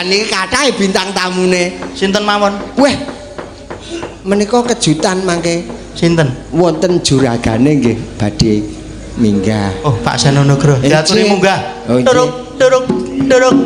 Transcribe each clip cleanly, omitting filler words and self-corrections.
Niki kathah bintang tamune. Sinten mawon? Weh. Menika kejutan mangke. Sinten? Wonten juragane nggih badhe minggah. Oh, Pak Seno Nugroho. Diaturi munggah. Oh, Duruk, duruk, duruk.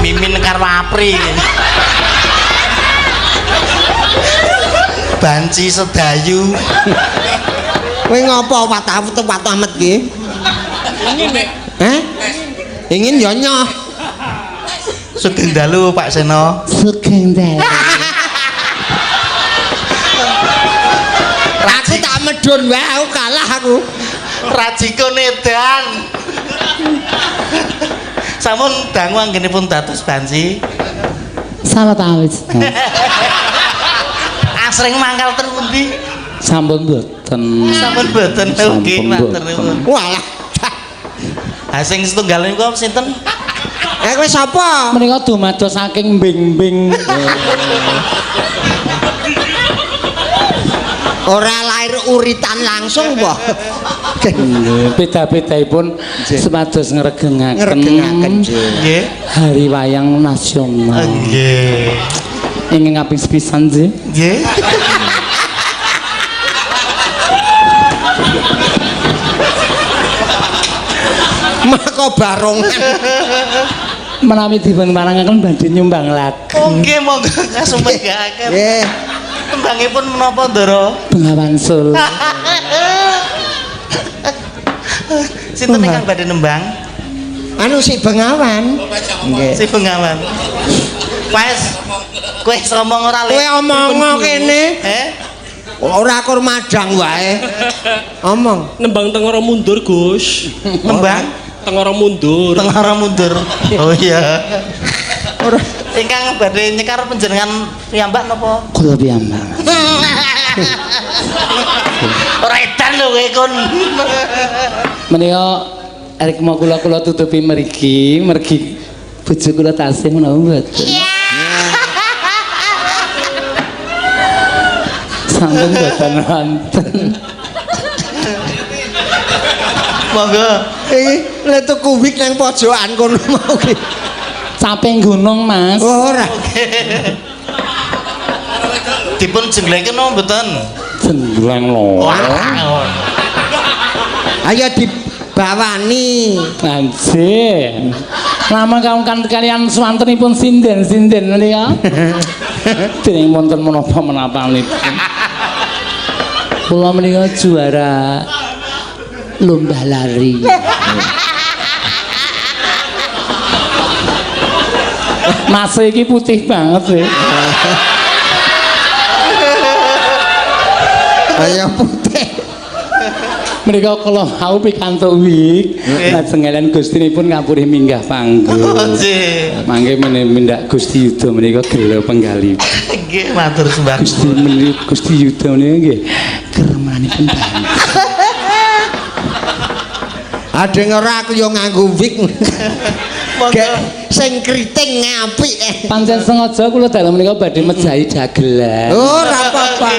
Mimin karo Apri. Banci sedayu. Kowe ngopo watah amet ki? Ingin nek. Heh? Ingin ya nyoh. Sugeng dalu Pak Seno. Sugeng dalu. Aku tak medun wae, aku kalah aku. Rajiko nedan. Sampun dangu anggenipun dados banci. Salah tawis. Asring mangkal ten pundi? Sampun boten. Sampun boten. Nggih, matur nuwun. Walah. Ha sing setunggal niku sinten? Eh kowe sapa? Menika dumados saking bing-bing. Ora lahir uritan langsung apa? Nggih, beda-bedaipun supados ngregengaken. Ngregengaken. Nggih. Hari Wayang Nasional. Nggih. Ingin kaping sepisan nggih. Nggih. Maka barongan. Menawi dipun parangaken badhe nyumbang lagu. Nggih, monggo kasumenggaaken. Nggih. Tembangipun menapa, Ndara? Bengawan Solo. Sinten ingkang badhe nembang? Anu si Bengawan. Nggih. Si Bengawan. Wes. Kowe ngomong ora le? Kowe omong kene. Eh? Ora kur madang wae. Omong. Nembang tengoro mundur, Gus. Nembang tengoro mundur. Tengoro mundur. Oh iya. Ora. Ingkang badhe nyekar panjenengan piyambak napa? Kula piyambak. Ora edan lho kowe kon. Menika rikma kula kula tutupi mriki, mergi bojo kula tasih menapa mboten. Sampun mboten wonten. Monggo. Iki le tuku wig nang pojokan kono mau ki. Caping gunung, Mas. Oh, ora. Dipun jenglengken napa mboten? Jengleng lho. Wah. Ayo dibawani. Anjir. Lama kaum kalian swantenipun sinden-sinden menika. Dening wonten menapa menapanipun. Kula menika juara lomba lari. Mas iki putih banget sih. Ayo putih. Menika kula wau pikantuk wig, lajeng elen gustinipun ngapurih minggah panggung. Nggih. Mangke mendak Gusti Yuda menika gela penggalih. Nggih, matur sembah. Gusti menika Gusti Yuda menika nggih kremanipun banget. Adeng ora aku yo nganggo wig. Monggo. Sing kriting apik. Pancen sengaja kula dalem menika badhe mejahi dagelan. Ora apa-apa.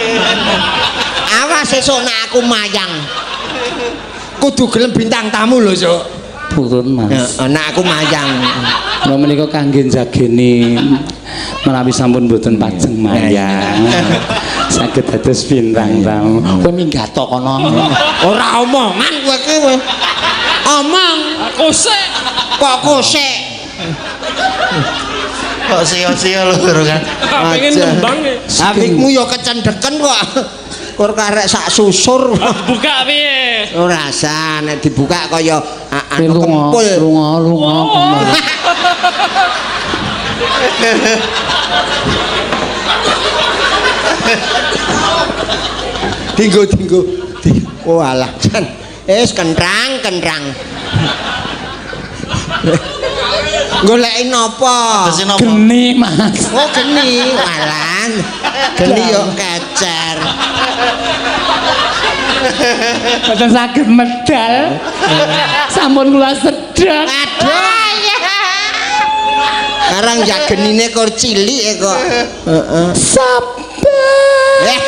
Awas sesuk nek aku mayang. Kudu gelem bintang tamu lho, Cuk. Purun, Mas. Heeh, nek aku mayang. Kula menika kangge njageni menawi sampun mboten pajeng mayang. Saged dados bintang tamu. Kowe minggat to kono. Ora omongan kowe ki kowe. Omong Kosek. kok kosek. Kok sia-sia lho kan. Pengen nembang e. Apikmu ya kecendheken kok. Kur karek sak susur. Buka piye? Ora usah nek dibuka kaya anu Lunga, kempul. lunga, lunga. Dinggo dinggo. Walah jan. Wis kentrang kentrang. Goleki napa? Terus napa? Geni, Mas. Oh geni, walah. Geni yo kecer. Mboten saged medal. Sampun kula sedhek. Aduh. Karang ya genine kor cilik kok. Heeh. Saben Eh.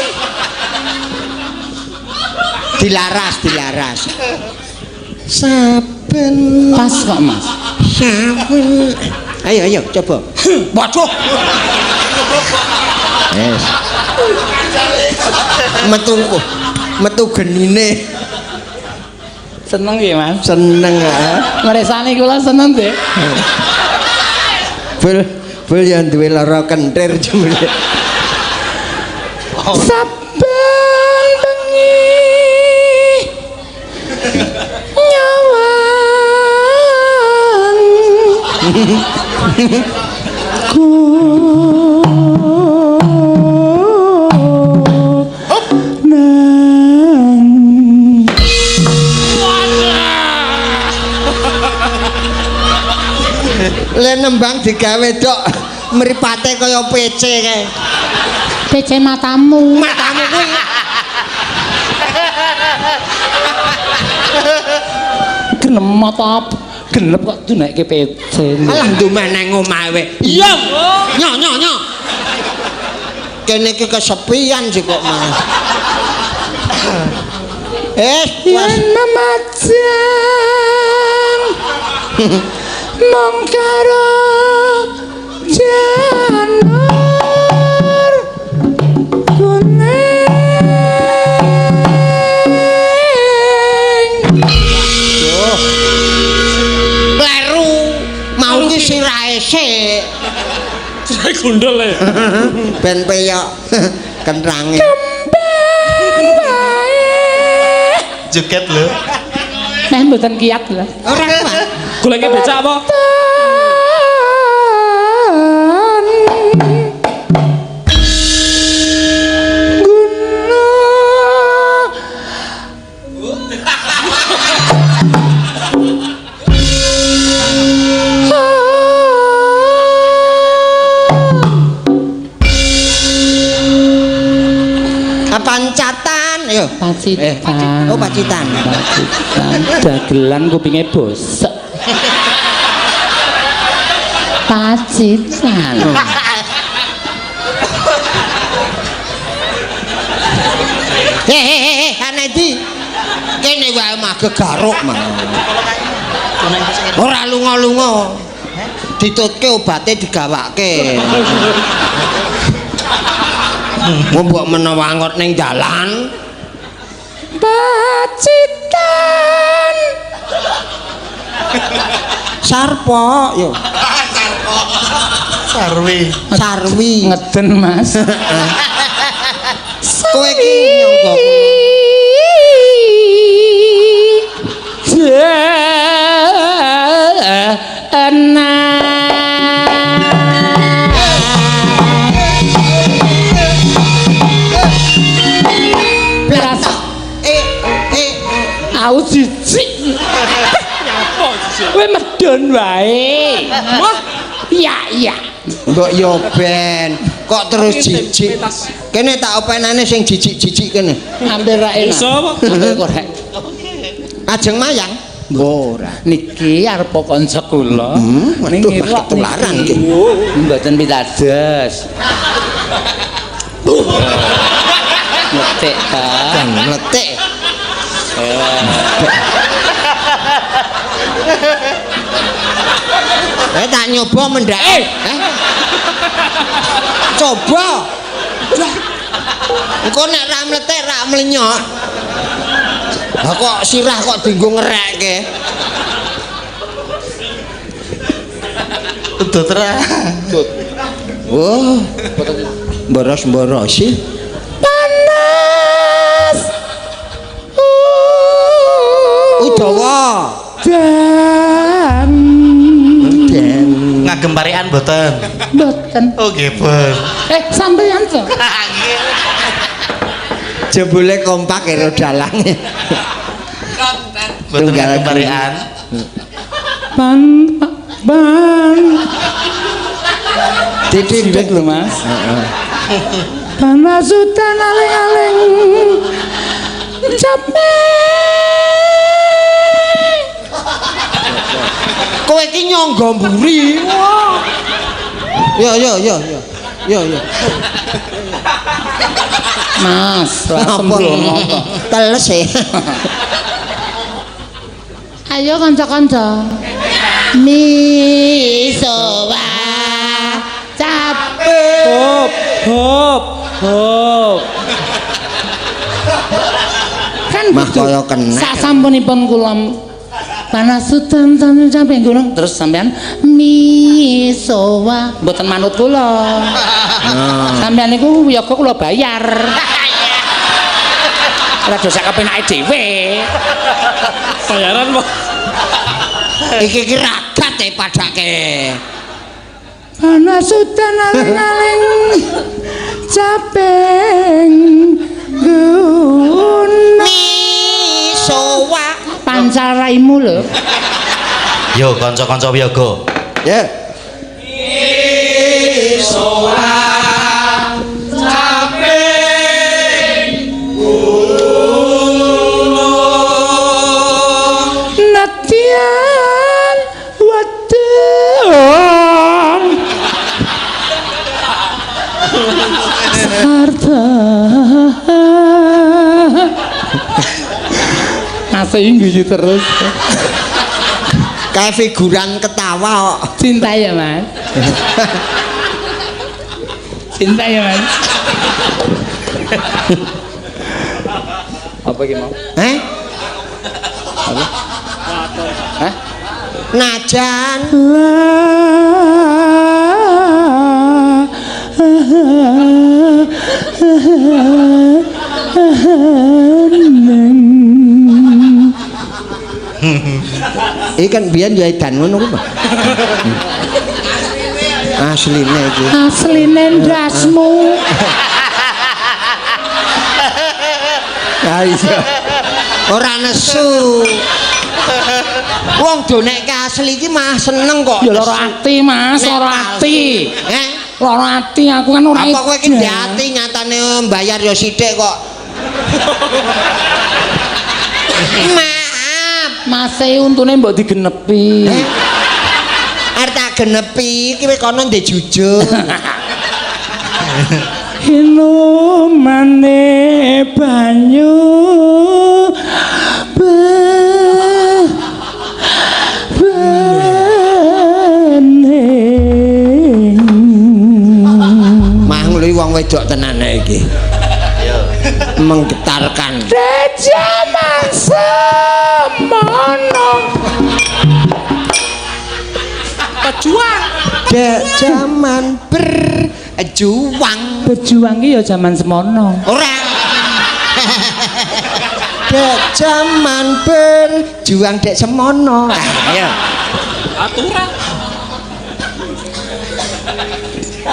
Dilaras, dilaras. Saben pas kok, Mas. Saben. Ayo, ayo, coba. Waduh. Yes. Metu metu genine. Seneng nggih, Mas. Seneng ah. Mresani kula seneng, Dik. Bul bul yang duwe lara kentir jebule. Saben bengi nyawang ku nang Le nembang digawe dok mripate kaya PC kae. PC matamu. Matamu kuwi. Genem mata genep kok dunekke PC. Alah ndumeh nang omahe we. Iya. Nyo nyo nyo. Kene iki kesepian sih kok malah. Yen memajang mung karo janur kuning. Kleru. Mau ki sirahe sik. Sirahe gundul e. Ben peyok kentrange. Kembang wae. Joget lho. Nek mboten kiat lho. Ora kuat. Goleke becak apa? Guna Pancatan ayo. Pacitan. Oh, Pacitan. Pacitan dagelan kupinge bosek. Pacitan. Hehehe, ana ndi? Kene wae mah gegaruk mah. Ora lunga-lunga. Ditutke obate digawake. Wong mbok menawa angot ning dalan. Pacitan. Sarpo yo. Sarwi. Sarwi. Ngeden, Mas. Kowe iki nyangka. Blas. Aku jijik. Nyapa jijik? Kowe medhun wae. Wah, Iya, iya. Mbok yo ben, kok terus jijik. Kene tak openane sing jijik-jijik kene. Hampir ra enak. Iso apa? Hampir korek. Ajeng mayang? Ora. Niki arep kanca kula. Waduh, ketularan iki. Mboten pitados. Mletik ta. Bang mletik. Tak nyoba mendak. Coba. Engko nek ra mletik ra mlenyok. Lah kok sirah kok dienggo ngerekke. Udut ra. Oh. Boros-borosi. Panas. Udawa. Dan Den. Ngagem parikan mboten? Mboten. Oh nggih, Ben. Sampeyan to. Jebule kompak karo dalange. Mboten ngagem parikan. Pan ban. Titik lho, Mas. Heeh. Panas udan aling-aling. Capek. Kowe iki nyangga mburi. Yo yo yo yo. Yo yo. Mas, sembrono to. Teles e. Ayo kanca-kanca. Misowa capek. Hop, hop, hop. Kan Mah kaya kena. Sasampunipun kula panasutan tan sampe gunung terus sampean misowa mboten manut kula. Sampean niku yoga kula bayar. Rada sak kepenake dhewe. Bayaran po. Iki ki ragat e padake. Panasutan aling-aling capeng gunung. Misowa. Pancal raimu lho. Yo kanca-kanca wiyaga. Ya. Natian wadon Sarta. Masih guyu terus. Kayak figuran ketawa kok. Cinta ya, Mas. Cinta ya, Mas. Apa iki mau? Eh? Apa? Hah? Najan iki kan biyen ya edan ngono ku, Pak. Asline iki. Asline ndasmu. Ya iya. Ora nesu. Wong do nek asli iki mah seneng kok. Ya lara ati, Mas, lara ati. Eh? Lara ati aku kan ora. Apa kowe iki ndek ati nyatane mbayar ya sithik kok. Maaf. Mase untune mbok digenepi. Eh? Arep tak genepi iki wis kono ndek jujur. Inumane banyu bening. Mah ngluwi wong wedok tenan iki. Yo. Menggetarkan. Jaman semono. Pejuang. Dek jaman berjuang. Berjuang ki ya jaman semono. Ora. Dek jaman berjuang dek semono. Ayo. Aturan.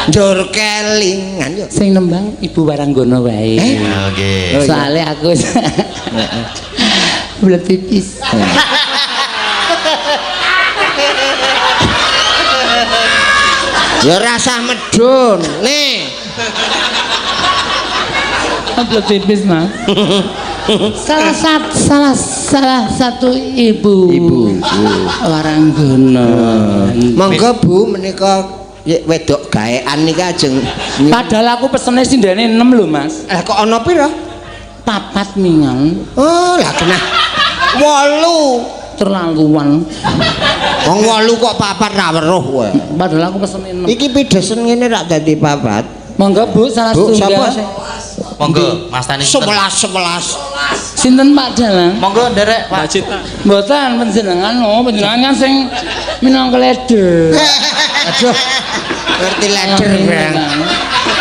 Njur kelingan yo. Sing nembang Ibu Waranggono wae. Eh? Oke. Oh, iya. Soale aku belet pipis. Ya rasah medun. Nih. Belet pipis, Mas. Salah satu ibu. Ibu. Waranggono. Monggo Bu menika wedok gaean niki ajeng. Padahal aku pesene sindene 6 lho, Mas. Lah kok ana pira? 4 mingan. Oh, lah kena 8. Terlaluan. Wong 8 kok 4 ra weruh kowe. Padahal aku pesene 6. Iki pidesen ngene rak dadi 4. Monggo Bu, salah Bu, setunggal. sapa sih? Monggo Mas Tani. 11 11. Sinten Pak Dalang? Monggo nderek Pak. Mbak Cita. Mboten panjenengan, oh panjenengan kan sing minangka leder. Aduh. Ngerti leder, Bang.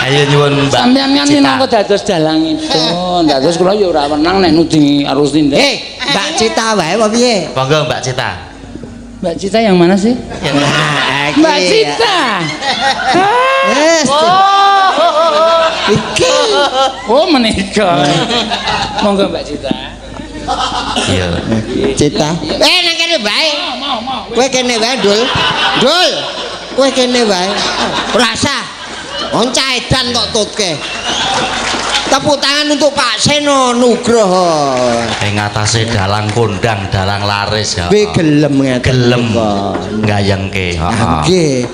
Ayo nyuwun Mbak. Sampeyan kan Cita. minangka dados dalang itu. Dados kula ya ora wenang nek nudingi karo sinden. Eh, Mbak Cita wae apa piye? Monggo Mbak Cita. Mbak Cita yang mana sih? Nah, iki. Mbak Cita. Yes. Iki. Oh menika. Monggo Mbak Cita. Iya. Cita. Eh, nang kene wae. Mau mau. Kowe kene wae, Dul. Dul. Kowe kene wae. Ora sah. Wong edan kok tutke. Tepuk tangan untuk Pak Seno Nugroho. Ing atase dalang kondang, dalang laris ya. Kowe gelem ngeten Gelem kok. gayengke, heeh. Nggih.